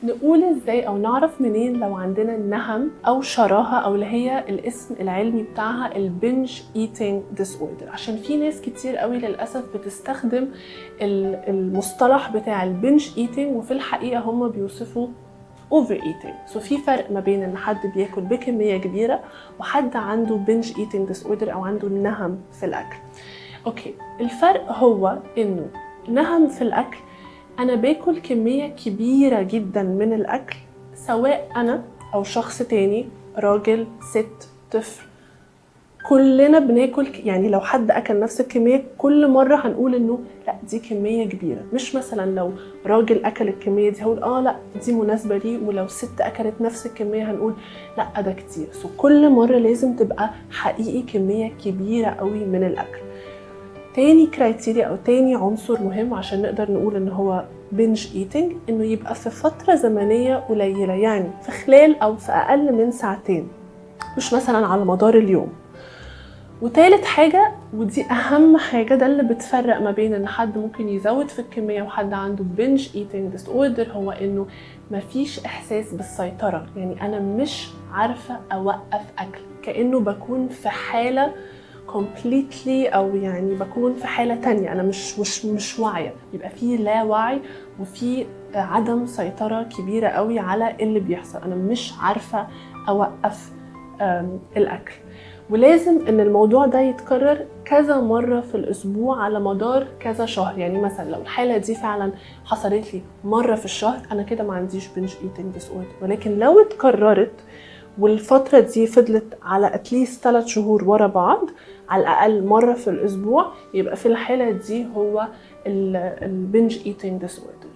نقول ازاي او نعرف منين لو عندنا النهم او شراهه، او اللي هي الاسم العلمي بتاعها ال binge eating disorder؟ عشان في ناس كتير قوي للاسف بتستخدم المصطلح بتاع ال binge eating، وفي الحقيقة هم بيوصفوا over eating. so في فرق ما بين ان حد بياكل بكمية كبيرة وحد عنده binge eating disorder او عنده نهم في الاكل. okay، الفرق هو انه نهم في الاكل انا باكل كمية كبيرة جدا من الاكل، سواء انا او شخص تاني، راجل، ست، طفل، كلنا بناكل. يعني لو حد اكل نفس الكمية كل مرة هنقول انه لا، دي كمية كبيره. مش مثلا لو راجل اكل الكمية دي هقول اه لا، دي مناسبة ليه، ولو ست اكلت نفس الكمية هنقول لا، ده كتير. so كل مرة لازم تبقى حقيقي كمية كبيرة قوي من الاكل. تاني criteria او تاني عنصر مهم عشان نقدر نقول ان هو binge eating، انه يبقى في فترة زمنية قليله، يعني في خلال او في اقل من ساعتين، مش مثلا على مدار اليوم. وتالت حاجة، ودي أهم حاجة، ده اللي بتفرق ما بين إن حد ممكن يزود في الكمية وحد عنده binge eating disorder، هو إنه مفيش إحساس بالسيطرة. يعني أنا مش عارفة أوقف أكل، كأنه بكون في حالة completely أو يعني بكون في حالة تانية، أنا مش واعية، يبقى في لا وعي وفي عدم سيطرة كبيرة قوي على اللي بيحصل، أنا مش عارفة أوقف الأكل. ولازم ان الموضوع ده يتكرر كذا مرة في الاسبوع على مدار كذا شهر. يعني مثلا لو الحالة دي فعلا حصلت لي مرة في الشهر، انا كده ما عنديش binge eating disorder، ولكن لو اتكررت والفترة دي فضلت على at least 3 شهور ورا بعض، على الاقل مرة في الاسبوع، يبقى في الحالة دي هو ال binge eating disorder.